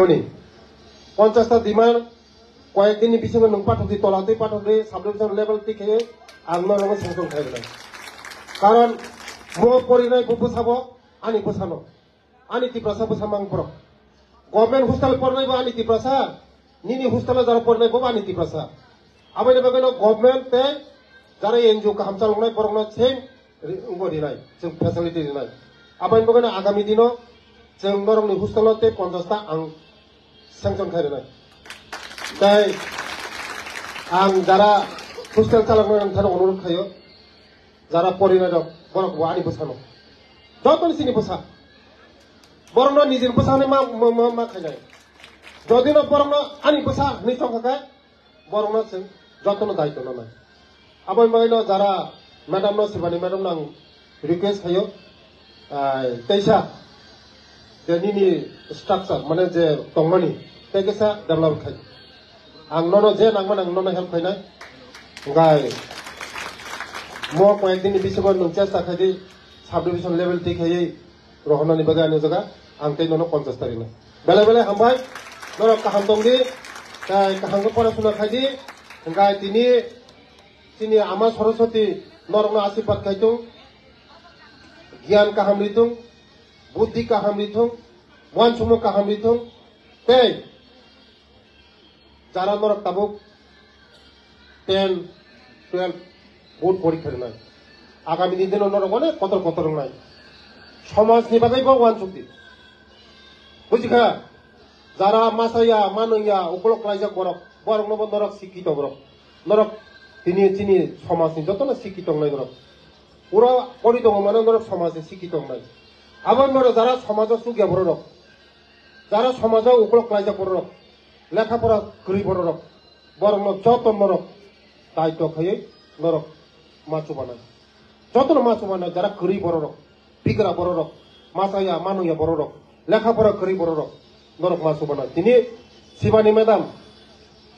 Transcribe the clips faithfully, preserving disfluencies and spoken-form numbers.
Moni, ponchash ta demand, koyek din ni bisingo nwng pathok di, tola twi pathok di, sub division level twi khe ang norokno sanction khai rwnai. Karon mo porinai bo bwsabo ani bwsano, ani Tiprasa bwsa mang borok. Government hostel pornai bo ani Tiprasa, nini hostel o jara pornai bo ani Tiprasa. Aboni bagwi no government tei jara N G O kaham chaloknai borokno same ri-, wngbo rinai, chwng facility rinai. Aboni bagwi no agami dino chwng norokni hostel o tei ponchash ta ang sanction khai rwnai. Tei ang jara hostel chaloknai rok thani onurodh khaio, jara porinai rok borok bo ani bwsano. Joto ni chini bwsa. Borokno nijini bwsani ma, ma, ma, ma khainai. Jodi no borokno ani bwsa hwnwi chongkha khe, borokno chwng jotono daitw nanai. Aboni bagwino jara madam no, Sibani madam no ang request khaio, ah, teisa je nini structure, mane je tongmani, tei kisa develop khai. Ang nono je nangmani ang nono help khainai. Hwnkhe mo koyek din ni bisingo nwng chesta khai di, sub division level twi khaiwi rohornani bagwi ani jaga ang tei nono ponchash ta rwnai. Belai belai hambai, norok kaham tong di, tei kaham khe porasuna khai di. Hwnkhe tini chini Ama Saraswati norokno asirwad khai thung, giyan kaham ri thung, buddhi kaham ri thung, uansukmung kaham ri thung, tei jara norok tabuk ten, twelve board porikha rwnai. Agami ni dino norok onek kotor kotor wngnai. Somaj ni bagwi bo uansuk di. Bujikha? Jara masa ya, manung ya, ukolok klaijak borok, borok no bo norok sikito borok. Norok tini chini somaj ni joto no sikito wngnai norok. Pura pori tongo mano norok somaj ni sikito wngnai. Abo norok jara somaj o chukya borok rok. Jara somaj o ukolok klaijak borok rok. Lekha pora kwrwi borok rok. Borok no joto norok daitw khaiwi norok ma chubanai. Jotono ma chubanai, jara kwrwi borok rok, bigra borok rok, masa ya, manung ya borok rok, lekha pora kwrwi borok rok, norok ma chubanai. Tini Sibani madam,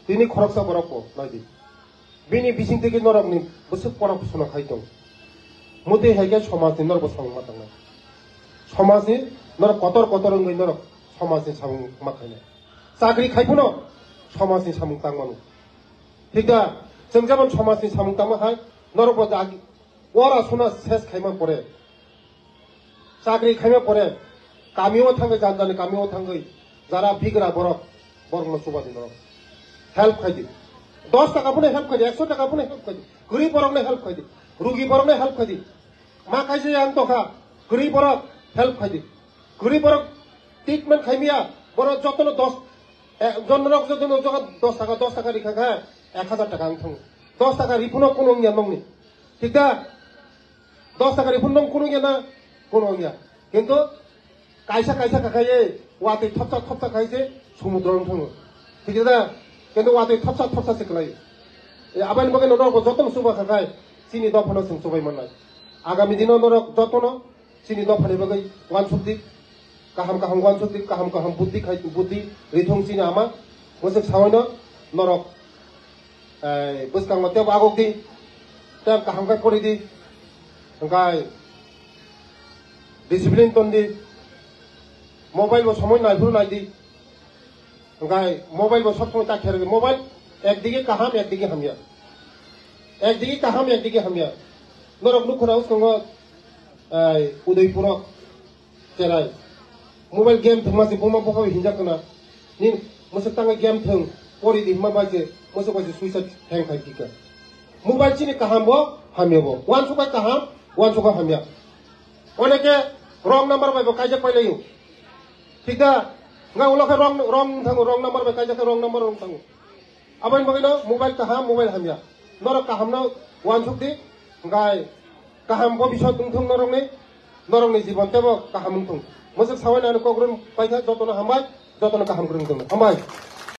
tini khoroksa borok bo nai di. Bini bising twi norok ni bwswk pora suna khai tong. Mutwi hai khe somaj ni norok bo samung ma tangnai. Somaj ni norok kotor kotor wngwi norok somaj ni samung ma khainai. Chakri khai phano somaj ni samung tang mano. Thik da, chwng jemon somaj ni samung tangma hai, norok bo agi, ora suna ses khaima pore, chakri khaima pore, kami o thangwi, jani jani kami o thangwi, jara bigra borok, borok no chuba di norok. Help khai di. Dos taka phano help khai di, ekso taka phano help khai di. Kwrwi borok no help khai di. Rugi borok no help khai di. Ma kaisa yang tokha, kwrwi borok help khai di. Kwrwi borok treatment khaimiya, borok jotono dos, eh, jon rok jotono joga dos taka, dos taka rikha kha, ek hajar taka wng thango. Dos taka riphano kuno wngya nongni. Thik da? Dos taka riphano nong kuno wngya na? Kuno wngya. Kintu kaisa kaisa kakhaiye watwi thopsa thopsa khaise sumudro wng thango. Thik da? Kintu watwi thopsa thopsa se kwlai. E, abani bagwi norok jotono chuba khakhai chini dophano chwng chubai mannai. Agami dino norok jotono chini dophani bagwi uansuk di, kaham kaham uansuk di, kaham kaham buddhi khai, buddhi rithung chini ama, mwswk sawaino norok, eh, bwskango tebo agok di, tei kaham khe pori di, hwnkhe discipline ton di, mobile bo somoi naiphuru nai di. Hwnkhe mobile bo sob somoi ta khe rwdi. Mobile ekdige kaham, ekdige hamya. Ekdige kaham, ekdige hamya. Norok nukhuna uskango, ai, Udaipuro cherai. Mobile game thwngma se buma bupha hinjak kana. Ni mwswk tangwi game thwng, pori di hima bai se mwswk bai se suicide hang khai kika. Mobile chini kaham bo, hamya bo. Uansuk bai kaham, uansuk bai hamya. Oneke wrong number bai bo kaijak pai laio. Thik da? Nga ulo khe wrong, wrong thango, wrong number bai kaijak khe wrong number wrong thango. Aboni bagwi no mobile kaham, mobile hamya. Norok kaham no uansuk di, hwnkhe kaham bo biswk wngthung norokni, norokni jibon tebo kaham wngthung. Mwswk sawi nani kok rwng paikha, jotono hambai, jotono kaham kwrwng tongno. Hambai.